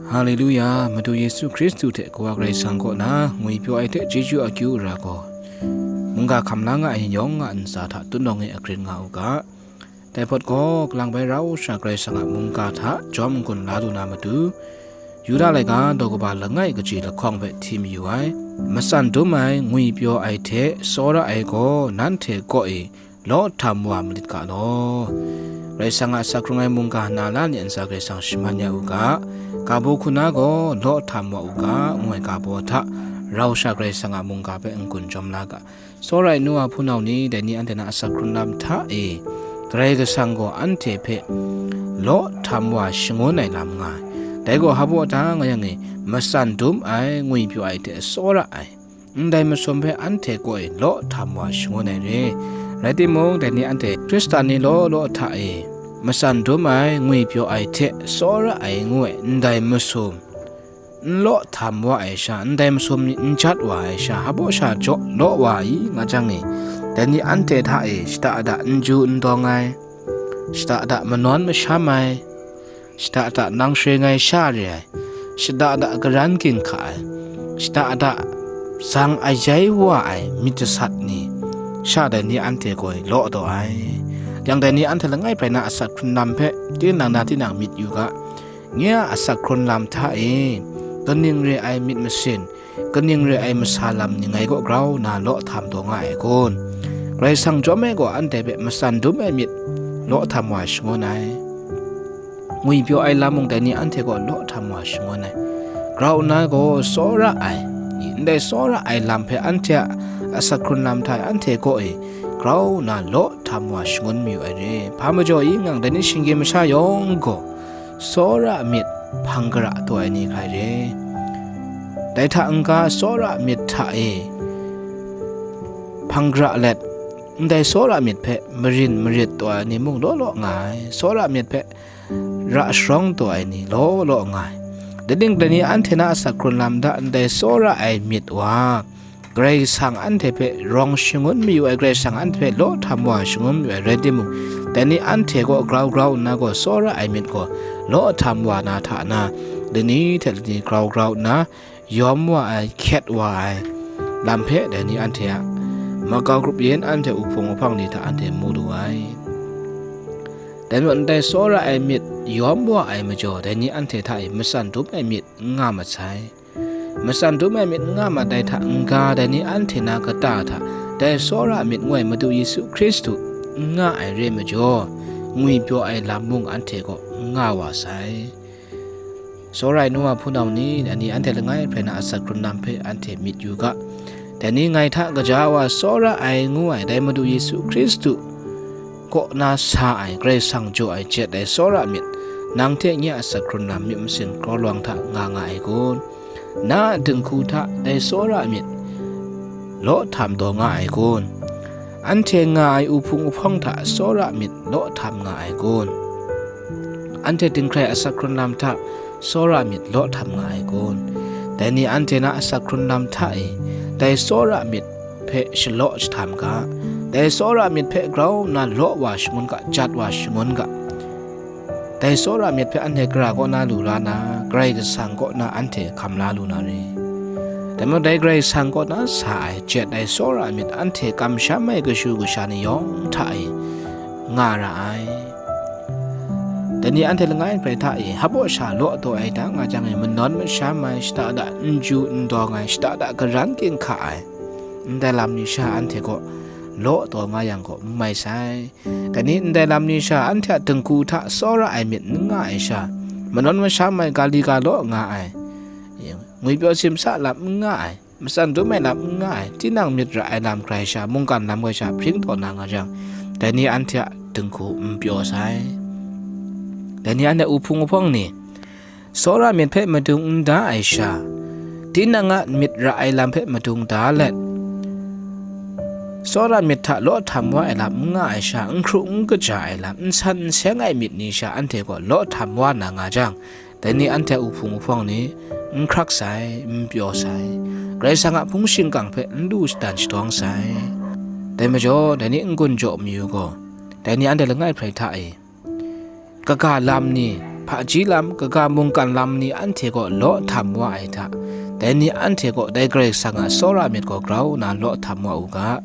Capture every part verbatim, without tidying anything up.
Haleluya, Madu Yesu Hkristu hte Kawa Karai Kasang kaw na ngwipyaw ai hte chyeju akyu ara gaw, mungga hkam la nga ai ni yawng a ntsa hta tutnawng e agrin nga u ga. Dai hpawt gaw, kalang bai rau sha Karai Kasang a mungga hta jawm n-gun la lu na matu, Yuda laika daw kaba langai kaji lahkawng hpe hti mayu ai, matsan dum ai, ngwipyaw ai hte tsawra ai gaw nanhte kaw e law htam wa malit ga law. Karai Kasang a asak hkrung ai mungga na la ni a ntsa Karai Kasang shaman ya u ga, ga baw hku na gaw law htam wa u ga, ngu ai ga baw hta rau sha Karai Kasang a mungga hpe n-gun jawm la ga. Tsawra ai nu wa hpunau ni, dai ni anhte na asak hkrun lam hta e, Karai Kasang gaw anhte hpe law htam wa shangun ai lam nga ai. Dai gaw hpa baw ta nga yang e, matsan dum ai, ngwipyaw ai hte tsawra ai, ndai masum hpe anhte kaw e law htam wa shangun ai re. Rai timung, dai ni anhte Hkristan ni law law hta e, matsan dum ai, ngwipyaw ai hte tsawra ai ngu ai ndai masum n law htam wa ai sha, ndai masum ni n jat wa ai sha, hpa baw sha jaw law wa i nga jang e, dai ni anhte hta e shada da n ju n dawng ai, shada da manawn masham ai, shada da nang shre ngai sha re ai, shada da karan ginhka ai, shada da zang ayai wa ai myit jasat ni, sha dai ni anhte gaw law taw ai. Yang dai ni anhte langai bai na asak hkrun lam hpe tinang na tinang myit yu ga, nye a asak hkrun lam hta e, kaning re ai myit masin, kaning re ai masa lam ni ngai kaw grau nna law htam taw nga ai kun? Karai Kasang chyawm e gaw anhte hpe matsan dum ai myit law htam wa shangun ai, ngwipyaw ai lam mung dai ni anhte gaw law htam wa shangun ai, grau nna gaw tsawra ai, ndai tsawra ai lam hpe anhte a asak hkrun lam hta e anhte kaw e grau nna law htam wa shangun mayu ai re. Hpa majaw i ngang dai ni shinggyim masha yawng gaw, tsawra myit hpang gara taw ai ni hkrai re. Dai hta n-ga tsawra myit hta e hpang gara let, ndai tsawra myit hpe marin marit taw ai ni mung law law nga ai, tsawra myit hpe ra sharawng taw ai ni law law nga ai. Dai ning dai ni anhte na asak hkrun lam hta ndai tsawra ai myit wa, Karai Kasang anhte hpe rawng shangun mayu ai, Karai Kasang anhte hpe law htam wa shangun mayu ai rai timung, dai ni anhte gaw grau grau nna gaw tsawra ai myit gaw law htam wa na hta na, lani hte lani grau grau nna yawm wa ai, hkyet wa ai lam hpe dai ni anhte a makau grup yin anhte uhpung uhpang ni hta anhte mu lu ai. Dai majaw ndai tsawra ai myit yawm wa ai majaw, dai ni anhte hta e matsan dum ai myit n nga mat sai. Matsan dum ai myit n nga mat ai hta n-ga, dai ni anhte na kata hta dai tsawra myit ngu ai Madu Yesu Hkristu n nga ai re majaw, ngwipyaw ai lam mung anhte kaw n nga wa sai. Tsawra ai nu wa hpunau ni, dai ni anhte langai hpe na asak hkrun lam hpe anhte myit yu ga. Dai ni ngai hta kaja wa tsawra ai ngu ai dai Madu Yesu Hkristu kaw na sa ai, Karai Kasang jaw ai jet ai tsawra myit, nang hte nye a asak hkrun lam myit masin kraw lawang hta nga nga ai kun? Na a dinghku hta dai tsawra myit law htam taw nga ai kun? Anhte nga ai uhpung uhpawng hta tsawra myit law htam nga ai kun? Anhte dinghkrai asak hkrun lam hta tsawra myit law htam nga ai kun? Dai ni anhte na asak hkrun lam hta e, dai tsawra myit hpe shalaw jahtam ga, dai tsawra myit hpe grau nna law wa shangun ga, jat wa shangun ga. Dai tsawra myit hpe anhte gara kaw na lu la na, Karai Kasang kaw na anhte hkam la lu na re. Dai majaw dai Karai Kasang kaw na sa ai jet ai tsawra myit anhte kamsham ai kashu kasha ni yawng hta e nga ra ai. Dai ni anhte langai hpe hta e hpaw sha law taw ai da nga jang e, manawn masham ai, shada da n ju n dawng ai, shada da karan ginhka ai, ndai lam ni sha anhte kaw law taw nga yang gaw n mai sai. Dai ni ndai lam ni sha anhte a dinghku hta tsawra ai myit n nga ai sha, manawn masham ai, ga li ga law nga ai, ngwipyaw simsa lam n nga ai, matsan dum ai lam n nga ai, tinang myit ra ai lam hkrai sha, mungkan lam hkrai sha hpring taw na nga jang, dai ni anhte a dinghku n pyaw sai. Dai ni anhte uhpung uhpawng ni, tsawra myit hpe madung n da ai sha, tinang a myit ra ai lam hpe madung da let, tsawra myit hta law htam wa ai lam n nga ai sha, n hkru n kaja ai lam, n san n seng ai myit ni sha anhte gaw law htam wa na nga jang, dai ni anhte a uhpung uhpawng ni n hkrak sai, n pyaw sai, Karai Kasang a hpung shingkang hpe n lu shadan shatawng sai. Dai majaw, dai ni n-gun jaw mayu gaw, dai ni anhte langai hprai hta e, kaga lam ni, hpaji lam, kaga mungkan lam ni anhte kaw law htam wa ai hta, dai ni anhte kaw dai Karai Kasang a tsawra myit gaw grau nna law htam wa u ga.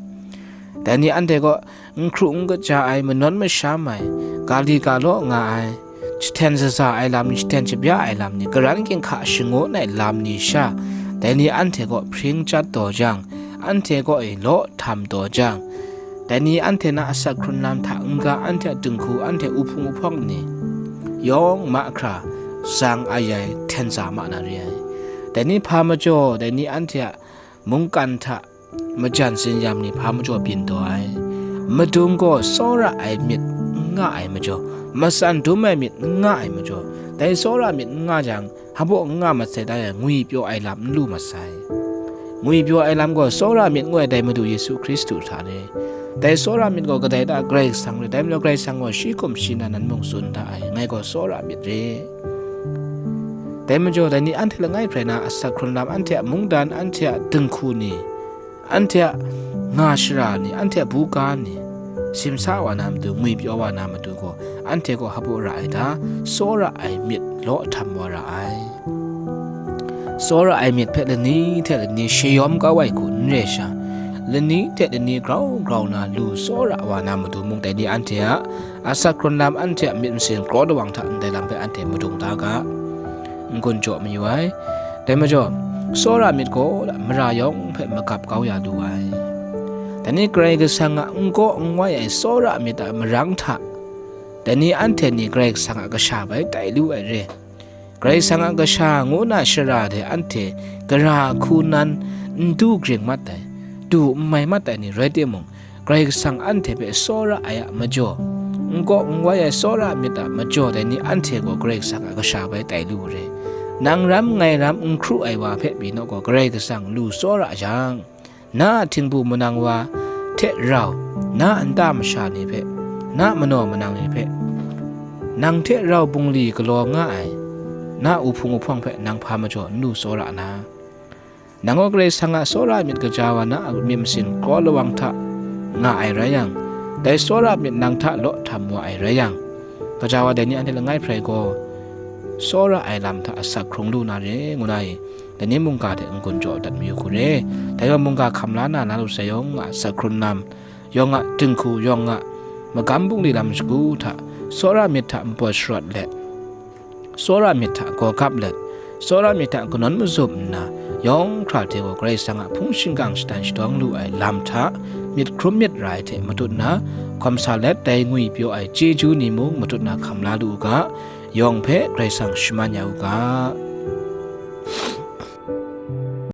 Dai ni anhte kaw n hkru n kaja ai, manawn masham ai, ga li ga law nga ai, jahten shaza ai lam ni, jahten shabya ai lam ni, karan ginhka shangun ai lam ni sha, dai ni anhte kaw hpring chyat taw jang, anhte kaw e law htam taw jang, dai ni anhte na asak hkrun lam hta n-ga, anhte a dinghku, anhte a uhpung uhpawng ni yawng mahkra, zang ayai, hten za ma na re ai. Dai ni hpa majaw, dai ni anhte a mungkan hta majan tsin-yam ni hpa majaw byin taw ai. Madung gaw tsawra ai myit n nga ai majaw, matsan dum ai myit n nga ai majaw, dai tsawra myit n nga jang, hpabaw n nga masai ta yang, ngwipyaw ai lam n lu masai. Ngwipyaw ai lam gaw tsawra myit ngu ai dai Madu Yesu Hkristu hta re. Dai tsawra myit gaw kadai ta? Karai Kasang re. Dai majaw Karai Kasang gaw shi hkum shi nan nan mung tsun da ai, ngai gaw tsawra myit re. Dai majaw, dai ni anhte langai hprai na asak hkrun lam, anhte a mungdan, anhte a dinghku ni, anhte a nga shara ni, anhte a buga ni, simsa wa na matu, ngwipyaw wa na matu gaw, anhte gaw hpabaw ra ai ta? Tsawra ai myit law htam wa ra ai. Tsawra ai myit hpe lani hte lani shayawm kau ai hku n re sha, lani hte lani grau grau na lu tsawra wa na matu mung, dai ni anhte a asak hkrun lam, anhte a myit masin kraw lawang hta ndai lam hpe anhte madung da ga, n-gun jaw mayu ai. Dai majaw, tsawra myit gaw mara yawng hpe magap kau ya lu ai. Dai ni Karai Kasang a n-gaw n-wai ai tsawra myit a marang hta, dai ni anhte ni Karai Kasang a kasha bai tai lu ai re. Karai Kasang a kasha ngu na shara de anhte gara hku nan n du gring mat ai, du n mai mat ai ni rai timung, Karai Kasang anhte hpe tsawra ai a majaw, n-gaw n-wai ai tsawra myit a majaw, dai ni anhte gaw Karai Kasang a kasha bai tai lu re. Nang ram ngai ram n hkru ai wa hpe pyi naw gaw, Karai Kasang lu tsawra jang, na a htingbu manang wa hte rau, na a nta masha ni hpe, na a manaw manang ni hpe, nang hte rau bungli galaw nga ai, na a uhpung uhpawng hpe nang hpa majaw n lu tsawra na? Nang gaw Karai Kasang a tsawra myit kaja wa na a myit masin kraw lawang hta nga ai rai yang, dai tsawra myit nang hta law htam wa ai rai yang, kaja wa dai ni anhte langai hprai gaw tsawra ai lam hta asak hkrung lu na re, ngu na i, dai ni mungga hte n-gun jaw dat mayu hku re. Dai wa mungga hkam la na, na lu sai yawng a asak hkrun lam, yawng a dinghku, yawng a magam bungli lam shagu hta, tsawra myit hta npawt sharawt let, tsawra myit hta gaw gap let, tsawra myit hta kanawn mazum nna, yawng hkra hte gaw Karai Kasang a hpung shingkang shadan shadawng lu ai lam hta myit hkrum myit ra ai hte matut nna, hkawm sa let, dai ngwipyaw ai chyeju ni mung matut na hkam la lu u ga, yawng hpe Karai Kasang shaman ya u ga.